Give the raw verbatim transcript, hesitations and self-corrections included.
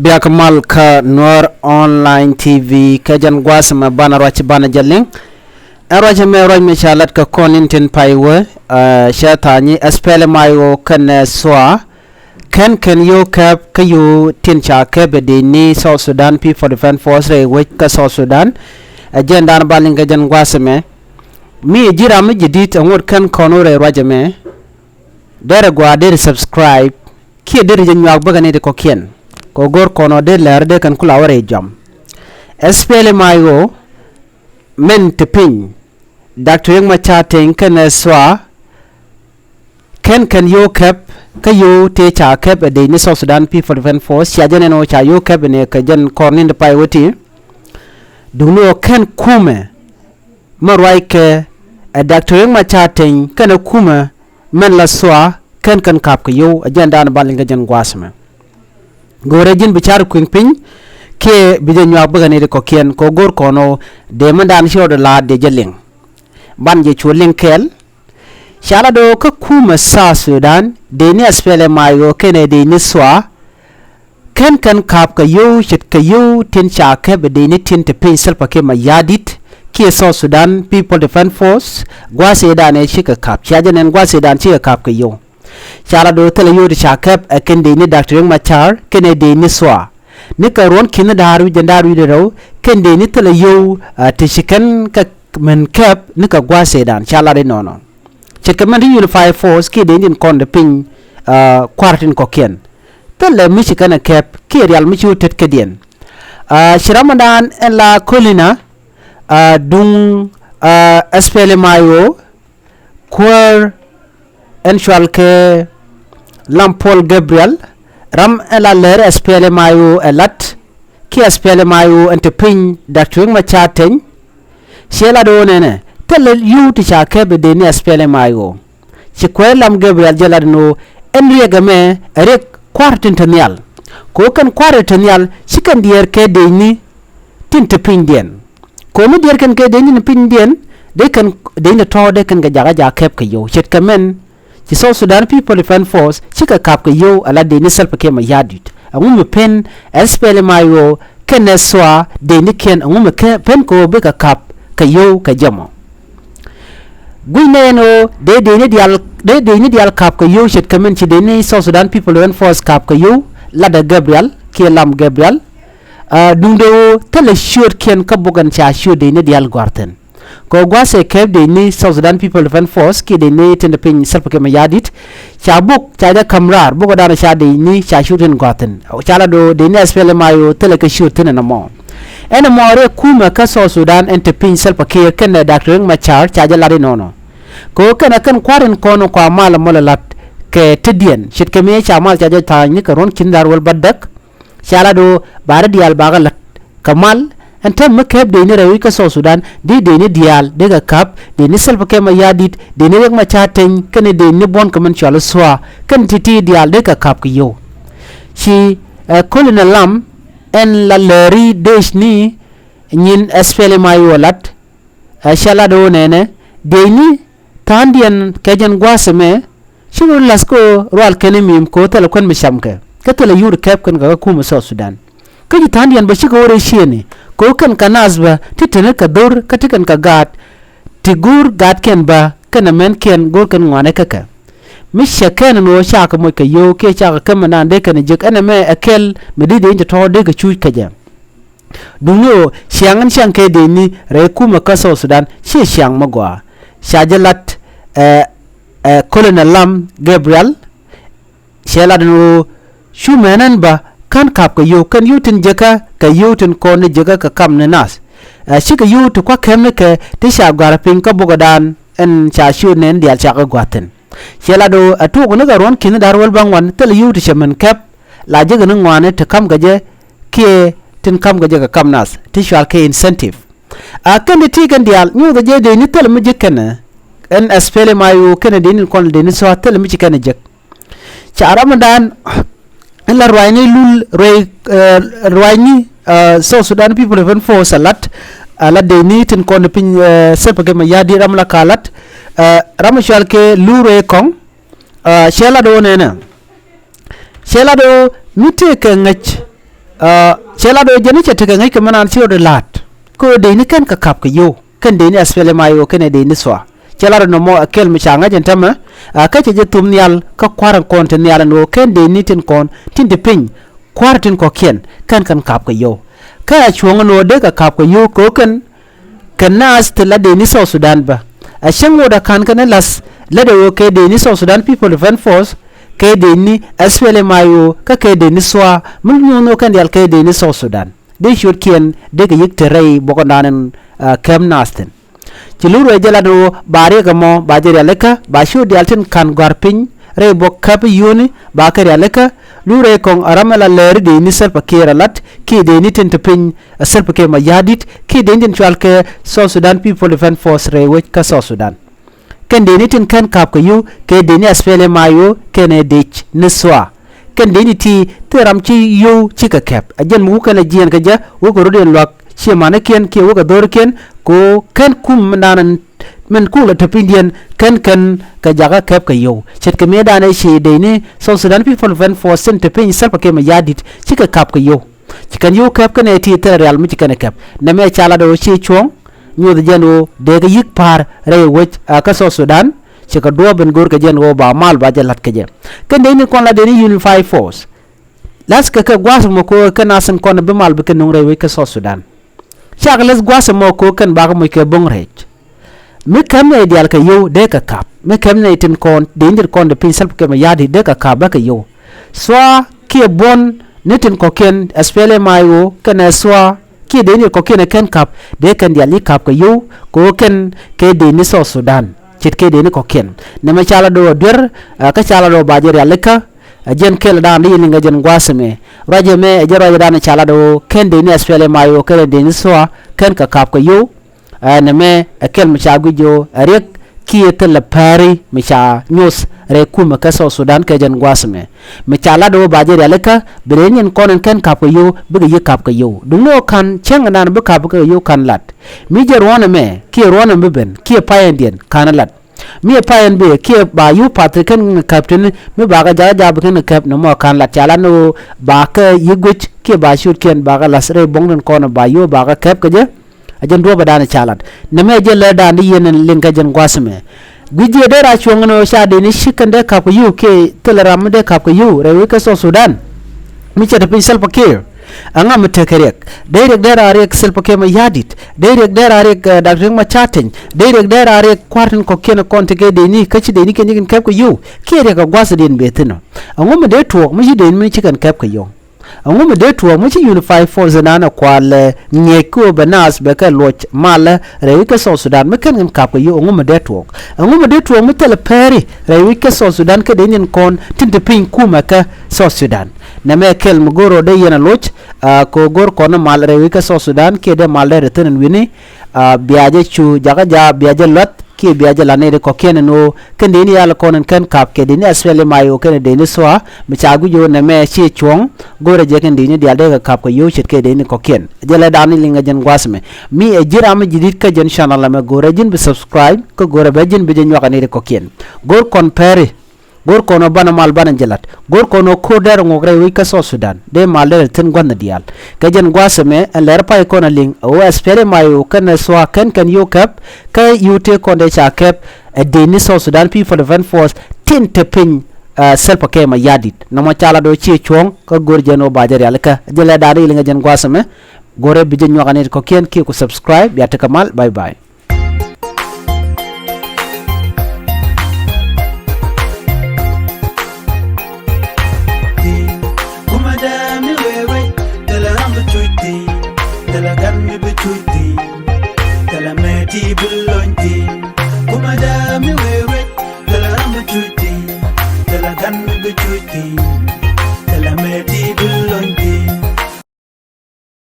Yak mal kä Nuɔr Online T V kä jɛn gua̱a̱th mɛ banɛ ruac banɛ jɛ liŋ. Ɛn ruac mɛ ruac mɛ ca lat kɛ kɔn in tin pay wee, ɛ, cɛ tha̱a̱ŋ i̱ S P L M I O kɛnɛ SSOA kɛn kɛn yio̱w kɛp kä yio̱w tin ca kɛp ɛ dec ni South Sudan People Defense Force rɛy wec kä South Sudan. Ɛ jɛn dan ba liŋ kɛ jɛn gua̱a̱th mɛ. Mi ji̱ ram mi ji̱ di̱t ɛŋot kɛn kɔn wä rɛy ruac mɛ. Derɛ gɔaa derɛ subscribe kiɛ derɛ jɛ nyuak bäkɛ ni ti kɔ̱kiɛn. Kɛ go̱r kɔn ɔ derɛ lɛr derɛ kɛn kula wä rɛy jɔam. S P L M I O mɛn ti piny. Doctor Riek Machar Teny kɛnɛ SSOA kɛn kɛn yio̱w kɛp kä yio̱w tëë ca kɛp ɛ dec ni South Sudan People Defense Force cia jɛ nɛn ɣöö ca yio̱w kɛp ɛ ni kɛ jɛn kɔr ni ti pay wä ti. Duŋni ɣöö kɛn kumɛ mɛ ruac kɛ ɛ Doctor Riek Machar Teny kɛnɛ kumɛ mɛn la SSOA kɛn kɛn ka̱p kɛ yio̱w ɛ jɛn dan ba liŋ kɛ jɛn gua̱a̱th mɛ. Go̱o̱rɛ ji̱n bi car kui̱ŋ piny kiɛ bi jɛ nyuak bäkɛ ni ti kɔ̱kiɛn kɛ go̱r kɔn ɔ dee mɛn dan ci rɔɔdɛ la̱a̱t dee jɛ liŋ. Ban jɛ cuɔ liŋ kɛɛl. Ca la do̱o̱ kä kumɛ South Sudan dee ni S P L M I O kɛnɛ dee ni SSOA. Kɛn kɛn ka̱p kɛ yio̱w ce̱tkɛ yio̱w tin ca kɛp ɛ dec ni tin te piny Salva Kiir Mayardit kiɛ South Sudan People Defense Force gua̱a̱th ëëdan ëë cikɛ ka̱p cia jɛ nɛn gua̱a̱th ëëdan cikɛ ka̱p kɛ yio̱w. Ca la do̱o̱ thilɛ yio̱w ti ca kɛp ɛ kɛn dec ni Doctor Riek Machar kɛnɛ dec ni SSOA. Ni kɛ ruɔ̱n ki̱n ni da̱a̱r wi̱c jɛn da̱a̱r wi̱c rɛw kɛn dec ni thilɛ yio̱w, ɛ, ti ci kɛn kɛ mɛn kɛp ni kɛ gua̱a̱th ëëdan ca lat inɔnɔ. Ce̱tkɛ mɛn ti Unified Force kiɛ dee ni tin kɔn ti piny, ɛ, kua̱r tin kɔ̱kiɛn. Thilɛ mi ci kɛn ɛ kɛp kiɛ rial mi ci wä tet kädiɛn. Ɛ, ci ramɔdan ɛn la Kolina, ɛ, duŋ, ɛ, S P L M I O kuäär ɛn cual kɛ Lam Paul Gabriel ram ɛn la lɛr S P L M I O ɛ lat kiɛ S P L M I O ɛn te piny Doctor Riek Machar Teny. Ciɛ lat ɣöö nɛnɛ thilɛ yio̱w ti ca kɛp ɛ dee ni S P L M I O. Ci kuäär Lam Gabriel jɛ lat ɛn ɣöö ɛn riɛk ɛmɛ ɛ riɛk kua̱r tin te nhial. Kɛ ɣöö kɛn kua̱r tin te nhial ci kɛn diɛɛr kɛ dec ni tin te pinydiɛn. Kɛ ɣöö mi diɛɛr kɛn kɛ dec ni tin pinydiɛn dee kɛn dec ni tɔ̱ dee kɛn kɛ jakä jakä kɛp kɛ yio̱w ce̱tkɛ mɛn. Ci South Sudan People Defense Force cikɛ ka̱p kɛ yio̱w ala dec ni Salva Kiir Mayardit. Ɛŋu mi pen S P L M I O kɛnɛ SSOA dec ni kiɛn ɛŋu mi pen kɛ ɣöö bikɛ ka̱p kɛ yio̱w kɛ jɛ mɔ. Gui̱c nɛ ɛn ɣöö dee dec ni diaal dee dec ni diaal ka̱p kɛ yio̱w ce̱tkɛ mɛn ci dec ni South Sudan People Defense Force ka̱p kɛ yio̱w latdɛ Gabriel kiɛ Lam Gabriel. Ɛ, duundɛ ɣöö thilɛ ciöötkiɛn kä buk ɛn ca ciööt dec ni diaal gɔ̱a̱r thi̱n. Kɛ ɣöö gua̱a̱th ɛ kɛp dec ni South Sudan People Defense Force kiɛ dec ni tin te piny Salva Kiir Mayardit. Ca buk ca jɛ ka̱m raar buk ɛ da̱a̱n ca dec ni ca ciöötkiɛn gɔ̱a̱r thi̱n. Ca la do̱o̱ dec ni S P L M I O thilɛ kɛ ciööt thi̱n ɛn ɛmɔ. Ɛn ɛmɔ rɛy kumɛ kä South Sudan ɛn te piny Salva Kiir kɛnɛ Doctor Riek Machar ca jɛ lat inɔnɔ. Kɛ ɣöö kɛnɛ kɛn kua̱r in kɔn kua mal ɛmɔ lɛ la̱t kɛ tetdiɛn ce̱tkɛ mëë ca mal ca jɛ tha̱a̱ny ni kɛ ruɔ̱n ki̱n da̱r wäl bädäk. Ca lat ɣöö ba rɛy diaal bakɛ la̱t kɛ mal. Ɛn täämɛ mi kɛp dec ni rɛy wec kä South Sudan dee dec ni diaal dee kɛ ka̱p dec ni Salva Kiir Mayardit dec ni Riek Machar Teny kɛnɛ dec ni buɔ̱n kɛ mɛn cɔal i̱ SSOA kɛnɛ ti̱ti̱ diaal dee kɛ ka̱p kɛ yio̱w. Ci, ɛ, Kolina Lam ɛn la lääri dec ni nyin S P L M I O lat. Ɛ, cɛ lat ɣöö nɛnɛ dec ni tha̱a̱ŋdiɛn kɛ jɛn gua̱a̱th ɛmɛ ci rɔ la̱th kä ɣöö rual kɛn imim kɛ ɣöö thilɛ kuän mi camkɛ kä thilɛ yio̱w ti kɛp kɛn kɛ kä kumɛ South Sudan. Kä ci tha̱a̱ŋdiɛn bä cikɛ wä rɛy ciëëni kɛ ɣöö kɛn kɛ naath bä ti te ni kɛ dho̱r kä ti kɛn kɛ gaat ti go̱o̱r gaatkiɛn bä kɛnɛ mɛnkiɛn go̱o̱r kɛn ŋɔaani kä kɛ. Mi cɛ kɛn ɛn ɣöö cakɛ moc kɛ yio̱w kiɛ cakɛ käm ɛnan dee kɛn ɛ jek ɛn ɛmɛ ɛ kɛl mi dee dee in te tɔ̱ dee kɛ cuuc kä jɛ. Duŋni ɣöö ciaŋ in ciaŋ kɛ dee ni rɛy kumɛ kä South Sudan ciɛ ciaŋ mi gɔaa. Ca jɛ lat, ɛ, ɛ, Kolonɛl Lam Gabriel. Cɛ lat ni ɣöö cu mɛn ɛn bä ka̱n ka̱p kɛ yio̱w kɛn yio̱w tin jekä kɛ yio̱w tin kɔn ni jekä kɛ kam ni nath. Ɛ, cikɛ yio̱w ti kua̱ kɛm ni kɛ ti ca gɔ̱a̱r piny kä bukɛ daan ɛn ca ciöt nɛn diaal cakɛ gua̱a̱th thi̱n. Cɛ lat ɣöö ɛ tuɔɔk ni kɛ ruɔ̱n ki̱n da̱r wäl bäŋuan thilɛ yio̱w ti cɛ mɛn kɛp la jekɛ ni ŋɔaani ti ka̱m kɛ jɛ kiɛ tin ka̱m kɛ jɛ kɛ kam nath ti cual kɛ incentive. A kɛn ti ti kɛn diaal nyuuthɛ jɛ dee ni thilɛ mi ji̱ kɛnɛ ɛn SPLM-IO kɛnɛ dee ni kɔn dee ni SSOA thilɛ mi ci kɛnɛ jek. Ca ramdan ɛn la ruacni lul ruec, ɛ, ruacni, ɛ, South Sudan People Defense Force a lat, a lat dee ni tin kɔn piny, ɛ, Salva Kiir Mayardit ram la ka lat, ɛ, ram cual kɛ lul ruec kɔŋ, ɛ, cɛ lat ɣöö nɛnɛ. Cɛ lat ɣöö mi tëëkɛ ŋäc Aa, cɛ lat ɣöö jɛn i̱ cɛ tekɛ ŋäc kɛ mi naan ci rɔɔdɛ la̱t. Kɛ ɣöö dëcni kɛn kɛ ka̱p kɛ yio̱w. Kɛn dëcni SPLM-IO kɛnɛ dëcni SSOA. Cɛ lat ɣöö nɔmɔ ɛ kɛl mi ca ŋa̱c ɛn täämɛ. Aa, kä cɛ jɛ thop nhial kä kua̱r in kɔn te nhial ɛn ɣöö kɛn dëcni tin kɔn tin te piny. Kua̱r tin kɔ̱kiɛn kɛn kɛn ka̱p kɛ yio̱w. Kä a cuɔ̱ŋ ɛn ɣöö dee kɛ ka̱p kɛ yio̱w kɛ ɣöö kɛn kɛ naath ti la dëcni South Sudan bä. A cäŋ ŋot a ka̱n kɛn ɛ la̱th lätdɛ ɣöö kɛ dëcni South Sudan People Defense Force, kɛ dëcni SPLM-IO, kä kɛ dëcni SSOA, mi nyuɔ̱n ɣöö kɛn diaal kɛ dëcni South Sudan. Dee ciötkiɛn dee kɛ yi̱k te rɛy buɔkɔndan in, aa, kɛm naath thi̱n. Ci luk ruëëc jɛ lat ɣöö ba riɛk ɛmɔ ba jɛ rialikä, ba ciöt diaal tin ka̱n gɔ̱a̱r piny rɛy buɔk käp yio̱wni, ba kɛ rialikä. Luk ruëëc kɔŋ a ram ɛ la lɛɛri dëcni Salva Kiir a lat, kiɛ dëcni tin te piny, ɛ Salva Kiir Mayardit, kiɛ dëcni tin cɔalkɛ South Sudan People Defense Force rɛy wec kä South Sudan. Kɛn dëcni tin kɛn ka̱p kɛ yio̱w, kɛ dëcni SPLM-IO, kɛnɛ dëcni SSOA. Kɛn dëcni ti, ti ram ci yio̱w cikɛ kɛp. A jɛn mi wä kɛn a jiɛɛn kɛ jɛ, wä kɛ rɔ̱diɛn luak, ciɛ manikiɛn, kiɛ wä kɛ dho̱rikiɛn, kɛ ɣöö kɛn kum mindan min kuk la te pinydiɛn, kɛn kɛn kɛ jakä kɛp kɛ yio̱w. Ce̱tkɛ mëëdan ɛ ci dëcni South Sudan People Defense Force tin te piny Salva Kiir Mayardit, cikɛ ka̱p kɛ yio̱w. Ci kɛn yio̱w kɛp kɛnɛ ti thilɛ rial mi ci kɛn ɛ kɛp. Nɛmɛ ca lat ɣöö ci cuɔ̱ɔ̱ŋ, nyuɔth jɛn ɣöö dee kɛ yi̱k pa̱a̱r rɛy wec, aa, kä South Sudan, ci kɛ duɔ̱ɔ̱p in go̱o̱r kɛ jɛn ɣöö ba mal ba jɛ la̱t kɛ jɛ. Kɛn dëcni kɔn la dëcni Unified Force. La̱thkɛ kɛ gua̱a̱th mɔ kɛ ɣöö kɛn naath in kɔn bi mal bi kɛ nuŋ rɛy wec kä South Sudan. Cakɛ la̱th gua̱a̱th mɔ kɛ ɣöö kɛn bakɛ moc kɛ bo̱ŋ rɛc. Mi kɛm nɛy diaal kɛ yio̱w dee kɛ ka̱p. Mi kɛm nɛy tin kɔn, dëcni tin kɔn te piny Salva Kiir Mayardit dee kɛ ka̱p bä kɛ yio̱w. SSOA kiɛ buɔ̱n ni tin kɔ̱kiɛn SPLM-IO kɛnɛ SSOA kiɛ dëcni kɔ̱kiɛn ɛ kɛn ka̱p, dee kɛn diaal ji̱ ka̱p kɛ yio̱w, kɛ ɣöö kɛn kɛ dëcni South Sudan. Ce̱tkɛ dëcni kɔ̱kiɛn. Nɛmɛ ca lat ɣöö a duer, aa, kä ca lat ɣöö ba jɛ rialikä, ɛ jɛn kɛl dan di yɛ liŋ kɛ jɛn gua̱a̱th ɛmɛ. Ruac ɛmɛ ɛ jɛn ruac dan ca lat ɣöö kɛn dëcni SPLM-IO kɛnɛ dëcni SSOA kɛn kɛ ka̱p kɛ yio̱w. Aa, nɛmɛ ɛ kɛl mi ca guic ɣöö ɛ riɛk kiɛ thilɛ pɛri mi ca nyuɔth rɛy kumɛ kä South Sudan kɛ jɛn gua̱a̱th ɛmɛ. Mi ca lat ɣöö ba jɛ rialikä, bi dëcni kɔn in kɛn ka̱p kɛ yio̱w, bikɛ yi̱k ka̱p kɛ yio̱w. Duŋni ɣöö ka̱n cäŋ ɛnan bi ka̱p kɛ yio̱w ka̱n lat. Mi jɛ ruɔ̱n ɛmɛ, kiɛ ruɔ̱n ɛmɛ bi ben, kiɛ payɛndiɛn, ka̱n lat. Mi ɛ payɛn bëë kiɛ ba yio̱w pa̱th ti kɛn kɛ käp tini, mi ba kɛ jakä jaap kɛn kɛ käp, nɔmɔ ka̱n lat ca lat ni ɣöö ba kɛ yi̱k guic kiɛ ba ciötkiɛn ba kɛ la̱th rɛy buɔ̱ŋ tin kɔn ba yio̱w ba kɛ käp kɛ jɛ. Ɛ jɛn duɔ̱ɔ̱pɛ dan ca lat. Nɛmɛ ɛ jɛn lär dan di yɛn in liŋ kɛ jɛn gua̱a̱th ɛmɛ. Guic jiɛ dee ra cuɔ̱ŋ ni ɣöö ca dëcni ci kɛn dee ka̱p kɛ yio̱w kiɛ thilɛ ram mi dee ka̱p kɛ yio̱w rɛy wec kä South Sudan. Mi cɛ te piny Salva Kiir. Ɛŋa mi tekɛ riɛk? Dee riɛk dee ra riɛk Salva Kiir Mayardit. Dee riɛk dee ra riɛk, ɛ, Doctor Riek Machar Teny. Dee riɛk dee ra riɛk kua̱r tin kɔ̱kiɛn kɔn tekɛ dëcni, kä ci dëcnikiɛn ci kɛn kɛp kɛ yio̱w. Kiɛ riɛk ɛ gua̱thdiɛn bëë thi̱n ɔ. Ɛŋu mi dee tuɔɔk mi ci dëcni mi ci kɛn kɛp kɛ yio̱w? Ɛŋu mi dee tuɔɔk mi ci Unified Force nan ɛ kual, ɛ, ŋi̱eec kä ɣöö bɛ naath bɛ kɛ luɔc malä rɛy wec kä South Sudan mi kɛn kɛn ka̱p kɛ yio̱w? Ɛŋu mi dee tuɔɔk? Ɛŋu mi dee tuɔɔk mi thilɛ pɛri rɛy wec kä South Sudan kä dëcniɛn kɔn tin te piny kumɛ kä South Sudan? Nɛmɛ kɛl mi go̱o̱r ɣöö dee yɛn a loc, aa, kɛ ɣöö go̱o̱r kɔn mal rɛy wec kä South Sudan kiɛ dee mal dee rɛ thi̱n ɛn wi̱ni, aa, bia jɛ cu jakä jaap, bia jɛ luath kiɛ bia jɛ la̱t nɛy ti kɔ̱kiɛn ɛn ɣöö kɛn dëcni yal kɔn ɛn kɛn ka̱p kɛ dëcni SPLM-IO kɛnɛ dëcni SSOA, mi ca guic ɣöö nɛmɛ ciɛ cuɔ̱ɔ̱ŋ, go̱o̱rɛ jɛ kɛn dëcni diaal dee kɛ ka̱p kɛ yio̱w ce̱tkɛ dëcni kɔ̱kiɛn. Jɛ lɛ dan ni liŋ ɛ jɛn gua̱a̱th ɛmɛ. Mi ɛ ji̱n ram mi ji̱ di̱t kä jɛn channel ɛmɛ, go̱o̱rɛ ji̱n bi subscribe, kä go̱o̱rɛ bɛ ji̱n bi jɛ nyuak ɛ nɛy ti kɔ̱kiɛn. Go̱o̱r kɔn pɛri. Go̱o̱r kɔn ɔ banɛ mal banɛ jɛ la̱t. Go̱o̱r kɔn ɔ ko̱r dɛr ŋuɔk rɛy wec kä South Sudan. Dee mal dɛr thi̱n gua̱thni diaal. Kɛ jɛn gua̱a̱th ɛmɛ ɛn lɛr pay kɔn a liŋ ɛ ɣöö SPLM-IO kɛnɛ SSOA kɛn kɛn yio̱w kɛp. Kä yio̱w tëë kɔn dee ca kɛp ɛ dëcni South Sudan People Defense Force tin te piny, ɛ, Salva Kiir Mayardit. Nɔmɔ ca lat ɣöö ciɛ cuɔ̱ɔ̱ŋ kä go̱o̱r jɛn ɣöö ba jɛ rialikä. Jɛ lɛ da̱a̱n ri liŋ ɛ jɛn gua̱a̱th ɛmɛ. Go̱o̱rɛ bi jɛ nyuak ɛ nɛy ti kɔ̱kiɛn kiɛ ku subscribe. Bia tekɛ mal. Bye bye. Kuma dee mi wee wec, thilɛ ram bi cuc thi̱n, thilɛ gan mi bi cuc thi̱n, thilɛ mɛti bi lony thi̱n. Kuma dee mi wee wec, thilɛ ram bi cuc thi̱n, thilɛ gan mi bi cuc thi̱n.